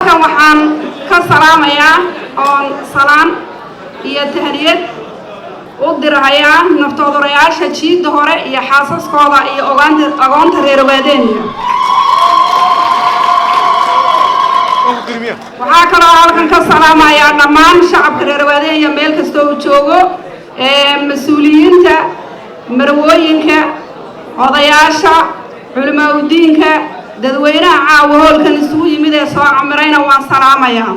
Halkan waxaan ka salaamayaa oon salaan iyo tahniyad u dirahayaa naftoodorayaasha jiidda hore iyo xaasaskooda iyo ogaanta agoonta reer Ogaadeenya. Waxaa kaloo halkan ka salaamayaa dhammaan shacabka reer Ogaadeenya meel kastoo uu joogo, mas-uuliyiinta, marwooyinka, odayaasha, culimaa udiinka, dadweynaha caawa hoolkan isugu yimid ee soo camirayna waan salaamayaa.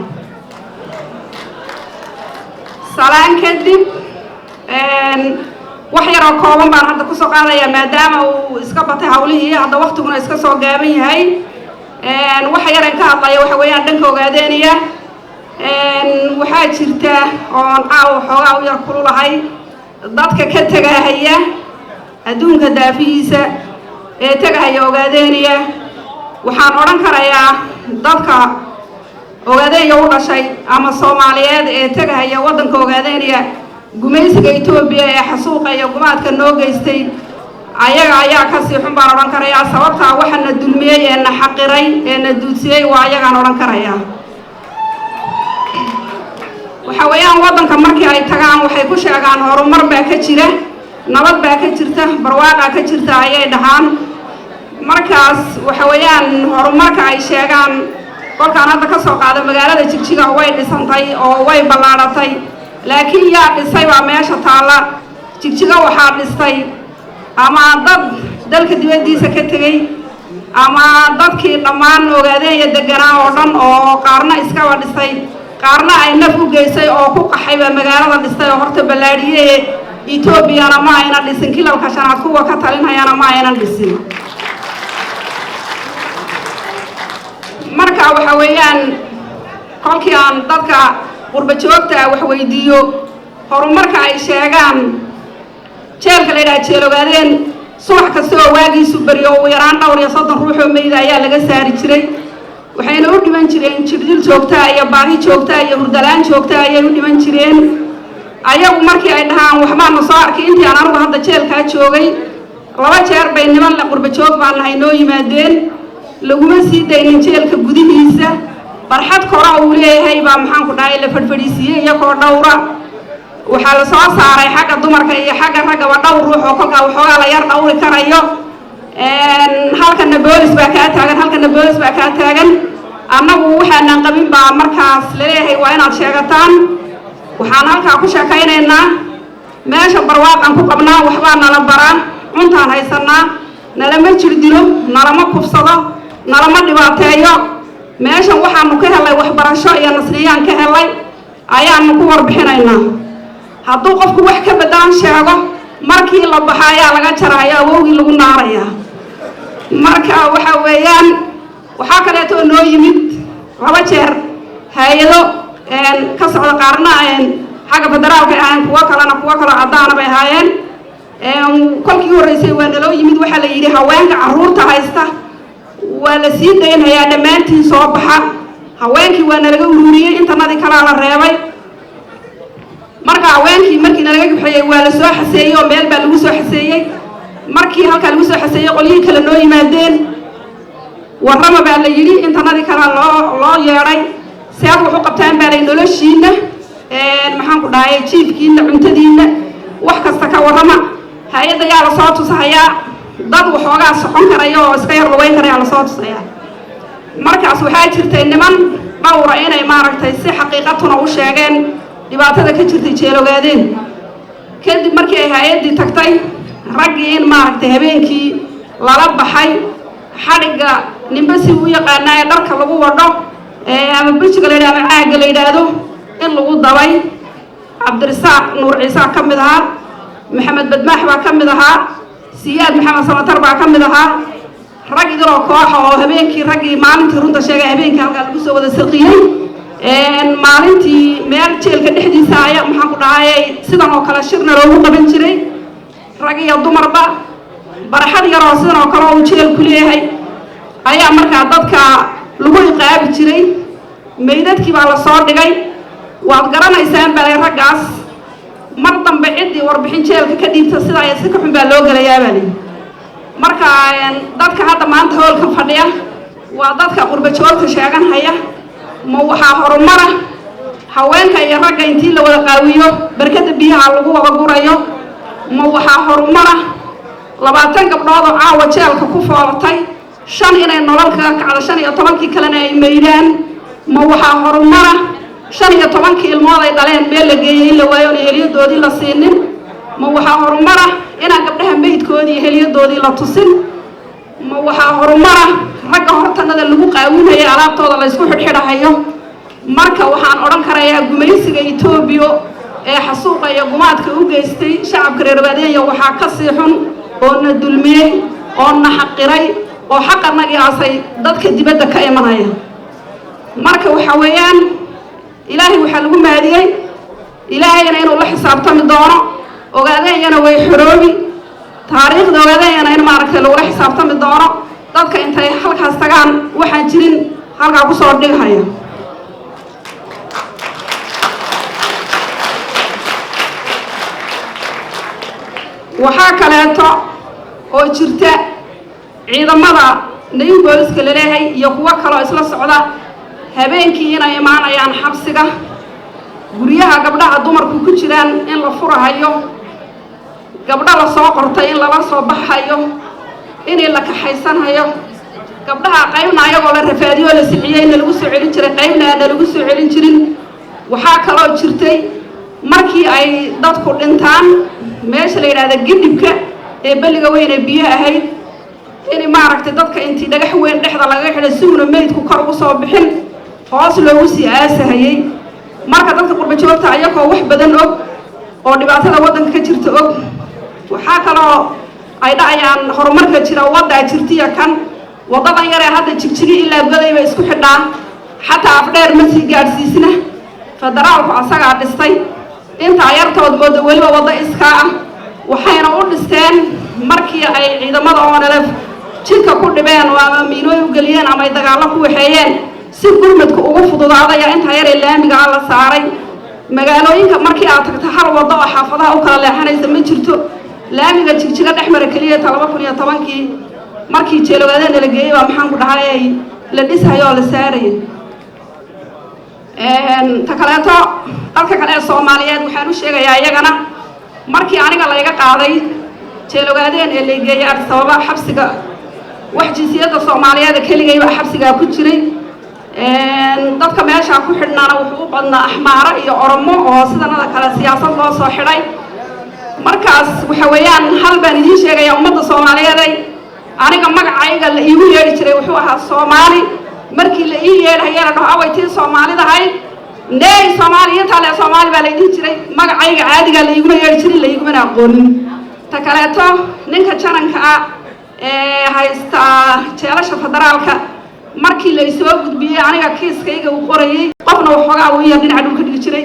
Salaan kadib, wax yaroo kooban baan hadda kusoo qaadayaa, maadaama uu iska batay hawlihii hadda, waktiguna iska soo gaaban yahay. Waxa yaran ka hadlaya waxa weeyaan dhanka Ogaadeeniya. Waxaa jirta oon caawa xoogaa u yar kululahay dadka ka tegahaya adduunka daafihiisa ee tegahaya Ogaadeeniya. Waxaan odhan karayaa dadka Ogaadeenya u dhashay ama Soomaaliyeed ee tegahaya waddanka Ogaadeeniya, gumaysiga Etoobiya ee xasuuqa iyo gumaadka noo geystay ayaga ayaa kasii xun baan odhan karayaa. Sababtaa waxa na dulmiyey ee na xaqiray ee na duudsiyey waa ayagaan odhan karayaa. Waxa weeyaan waddanka markii ay tagaan waxay ku sheegaan horumar baa ka jira, nabad baa ka jirta, barwaaqaa ka jirta ayay dhahaan. Markaas waxa weeyaan horumarka ay sheegaan, kolkaan hadda ka soo qaada magaalada Jigjiga, way dhisantay oo way ballaadhatay, laakiin yaa dhisay baa meesha taalla. Jigjiga waxaa dhistay ama dad dalka dibaddiisa ka tegey ama dadkii dhammaan Ogaadeenya deganaa oo dhan, oo qaarna iskaba dhisay, qaarna ay naf u geysay oo ku qaxay baa magaalada dhistay oo horta ballaadhiye. Etoobiyana ma ayna dhisin, kilalka shanaad kuwa ka talinhayana ma aynan dhisin. Marka waxa weeyaan kolkii aan dadka qurba joogta wax weydiiyo horumarka ay sheegaan, jeelka la yidhaha jeel Ogaadeen subax kasta oo waagiisu beriyo ugu yaraan dhowr iyo 30 ruux oo meyda ayaa laga saari jiray. Waxayna u dhiman jireen jirdil joogtaa iyo baahi joogtaa iyo hurdalaan joogtaa ayay u dhiman jireen. Ayagu markii ay dhahaan waxbaanu soo arkay, intii aan anigu hadda jeelkaa joogay 2 jeer bay niman le qurba joog baan nahay noo yimaadeen. Laguma sii daynin jeelka gudihiisa, barxad kora uu leeyahay baa maxaan ku dhahay la fadhfadhiisiiyey iyagoo dhowra. Waxaa la soo saaray xagga dumarka iyo xagga raggaba dhowr ruux oo kolkaa waxoogaa la yar dhowri karayo. Halkana boolis baa kaa taagan, halkana boolis baa kaa taagan. Annagu waxaanan qabin baa markaas laleeyahay waa inaad sheegataan. Waxaan halkaa ku sheekaynaynaa meesha barwaaqan ku qabnaa, waxbaa nala baraa, cuntaan haysanaa, nalama jirdilo, nalama kufsado, nalama dhibaateeyo. Meeshan waxaanu ka helay waxbarasho iyo nasriyaan ka helay ayaanu ku warbixinaynaa. Hadduu qofku wax ka beddelan sheego, markii la baxa ayaa laga jaraya, awowgii lagu naarayaa. Marka waxa weeyaan waxaa kaleeto noo yimid 2 jeer hay-ado ka socda, qaarna xagga federaalka ay ahaayeen, kuwo kalena kuwo kaloo caddaana bay ahaayeen. Kolkii horreysay waa naloo yimid, waxaa la yidhi haweenka carruurta haysta waa la sii daynhayaa, dhammaantiin soo baxa. Haweenkii waa nalaga ururiyey, intanadii kalaa la reebay. Marka haweenkii markii nalaga kaxeeyey waa la soo xaseeyey oo meel baa lagu soo xaseeyey. Markii halkaa lagu soo xaseeyey qolyihii kale noo yimaadeen, warrama baa la yidhi, intanadii kalea loo yeedhay. Sead wax u qabtaan baa lay, noloshiina, maxaan ku dhahay, jiifkiina, cuntadiina, wax kasta ka warrama. Hay-adda yaa lasoo tusahayaa dad waxoogaa socon karaya oo iska yar lugeyn karaya lasoo tusayaa. Markaas waxaa jirtay niman dhowra inay maaragtay si xaqiiqatuna u sheegeen dhibaatada ka jirtay jeel Ogaadeen. Kadib markii ay hay-addii tagtay, raggii in maaragtay habeenkii lala baxay xadhigga ninba si u yaqaanaa ee dharka lagu wadho ama burjiga la yidhahdo ama caagga la yidhaahdo in lagu dabay. Cabdirisaaq Nuur Ciise ka mid ahaa, Maxamed Badmaax baa ka mid ahaa, Siyaad Maxamed Samatar baa ka mid ahaa, rag idiloo kooxa oo habeenkii raggii maalintii runta sheegay habeenkii halkaa lagu soo wada saqiyey. Maalintii meel jeelka dhexdiisa aya maxaan ku dhahayay sidan oo kale shirna loogu qaban jiray rag iyo dumarba. Barxad yar oo sidan oo kale uu jeelku leeyahay ayaa markaa dadka lagu iqaabi jiray. Meydadkii baa lasoo dhigay, waad garanaysaan balay raggaas. Mar dambe ciddii warbixin jeelka ka dhiibta sidaa si ka xun baa loo gelayaa baa layidhi. Marka dadka hadda maanta hoolka fadhiya waa dadka qurba joogta sheeganhaya. Ma waxaa horumara haweenka iyo ragga intii la wada qaawiyo barkada biyaha lagu wada gurayo? Ma waxaa horumara 20 gabdhood oo caawa jeelka ku foolatay, 5 inay nolol kaga kacdo, 15-kii kalena ay maydhaan? Ma waxaa horumara 15-kii ilmood ay dhaleen meel la geeyey in la waayo oon heliyadoodii la siinin? Ma waxaa horumara inaan gabdhaha meydkoodii iyo heliyadoodii la tusin? Ma waxaa horumara ragga hortanada lagu qaawinayo, alaabtooda la isku xidhxidhahayo? Marka waxaan odhan karayaa gumaysiga Etoobiya ee xasuuqa iyo gumaadka u geystay shacabka reer Ogaadeenya waxaa ka sii xun oo na dulmiyey oo na xaqiray oo xaqanagii aasay dadka dibadda ka imanaya. Marka waxa weeyaan, Ilaahay waxaa lagu mahadiyey, Ilaahayna inuu la xisaabtami doono. Ogaadeenyana way xoroobi, taariikhda Ogaadeenyana in maaragtay lagula xisaabtami doono dadka intay halkaas tagaan waxaan jirin halkaa kusoo dhighaya. Waxaa kaleeto oo jirta ciidamada new booliska laleeyahay iyo kuwo kaloo isla socda habeenkii inay imaanayaan xabsiga, guryaha gabdhaha dumarku ku jiraan in la furahayo, gabdho la soo qortay in lala soo baxayo, inay la kaxaysanhayo gabdhaha, qaybna ayagoo la rafaadiyo oo la sixiyey na lagu soo celin jiray, qaybna aan na lagu soo celin jirin. Waxaa kaloo jirtay markii ay dadku dhintaan meesha la yidhaahda Gidhibka ee balliga weyn ee biyo ahayd, in maaragtay dadka intii dhagax weyn dhexda lagaga xidhay si uuna meydku kor ugu soo bixin hoos loogu sii aasahayey. Marka dadka qurba joogta ayagoo wax badan og oo dhibaatada waddanka ka jirta og, waxaa kaloo ay dhacayaan horumarka jira waddaa jirtiya kan waddadan yaree hadda Jigjigi ilaa Godayba isku xidhaa, xataa Afdheer ma sii gaadhsiisna. Federaalku asagaa dhistay intaa yartood mooda weliba waddo iskaa ah, waxayna u dhisteen markii ay ciidamada ONLF jidka ku dhibeen oo ama miinooy u geliyeen ama ay dagaallo ku waxeeyeen, si gurmadku ugu fududaadaya intaa yaree laamiga ah la saaray. Magaalooyinka markii aad tagto hal waddo oo xaafadaha u kala leexanaysa ma jirto. Laamiga Jigjiga dhex mara keliya ta 2010-kii markii Jeelogaadeen la geeyey baa, maxaan ku dhahay, la dhishayo oo la saarayay. Ta kaleeto, dadka kale ee Soomaaliyeed waxaan u sheegayaa iyagana, markii aniga layga qaaday Jeelogaadeen ee laygeeyey Addis Ababa xabsiga, wax jinsiyadda Soomaaliyeed keligay baa xabsigaa ku jiray. Dadka meeshaa ku xidhnaana wuxuu u badnaa Axmaaro iyo Oromo oo sidanada kale siyaasad loo soo xidhay. Markaas waxa weeyaan, hal baan idiin sheegayaa ummadda Soomaaliyeeday, aniga magacayga la iigu yeedhi jiray wuxuu ahaa Soomaali. Markii la ii yeedhayana dhaho away tii Soomaalidahayd, neey Soomaali iyo taale Soomaali baa la dhihi jiray. Magacayga caadigaa la iiguma yeedhi jirin, la iigumana aqoonin. Ta kaleeto, ninka jananka ah ee haysta jeelasha federaalka, markii la isoo gudbiyey aniga kiiskayga uu qorayey, qofna waxoogaa uu yar dhinaca dhulka dhigi jiray,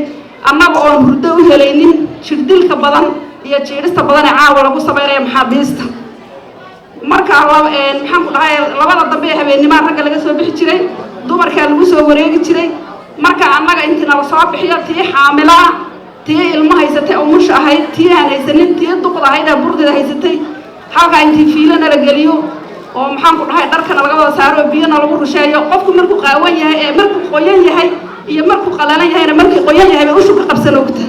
annaga oon hurdo u helaynin jirdilka badan iyo jiidhista badan ee caawa lagu sameynaya maxaabiista. Marka maxaan ku dhahay, labada dambe ee habeennimaa ragga laga soo bixi jiray, dumarkaa lagu soo wareegi jiray. Marka annaga intii nala soo bixiyo, tii xaamilaa, tii ilmo haysatay umusha ahayd, tii aan haysanin, tii duqda ahayd ee burdida haysatay, halkaa intii fiilo nala geliyo oo, maxaan ku dhahay, dharkana laga wada saaro oo biyona lagu rusheeyo. Qofku markuu qaawan yahay ee markuu qoyan yahay iyo markuu qalalan yahayna, markii qoyan yahay bay ushu ka qabsan ogta.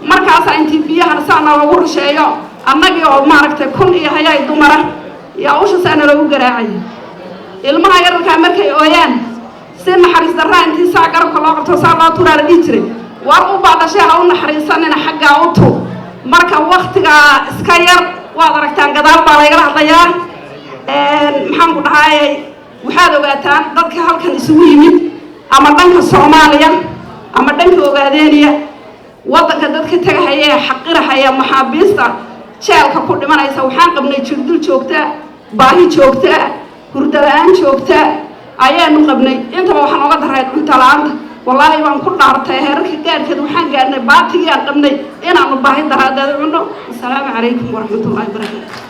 Markaasaa intii biyahan saana loogu rusheeyo, annagii oo maaragtay kun iyo hayaay dumara yaa usha saana loogu garaacaya. Ilmaha yararkaa markay ooyaan, si naxariis darraa intii saa garabka loo qabto saa loo turaa la dhihi jiray, war u baa dhashay, ha u naxariisanina, xaggaa u tu. Marka waktigaa iska yar waad aragtaan, gadaal baa laygala hadlayaa. Maxaan ku dhahay, waxaad ogaataan dadka halkan isugu yimid, ama dhanka Soomaaliya ama dhanka Ogaadeeniya, waddanka dadka tagahaya ee xaqirahaya maxaabiista jeelka ku dhimanaysa, waxaan qabnay jirdil joogtaa, baahi joogtaa, hurdo la-aan joogtaa ayaanu qabnay. Intaba waxaan oga daray cunto la-aanta. Wallaahi baan ku dhaartay, heerarka gaarkeed waxaan gaadhnay baatigii aan qabnay inaanu baahi daraadeed cunno. Asalaamu calaykum waraxmatullahi wabarakaatu.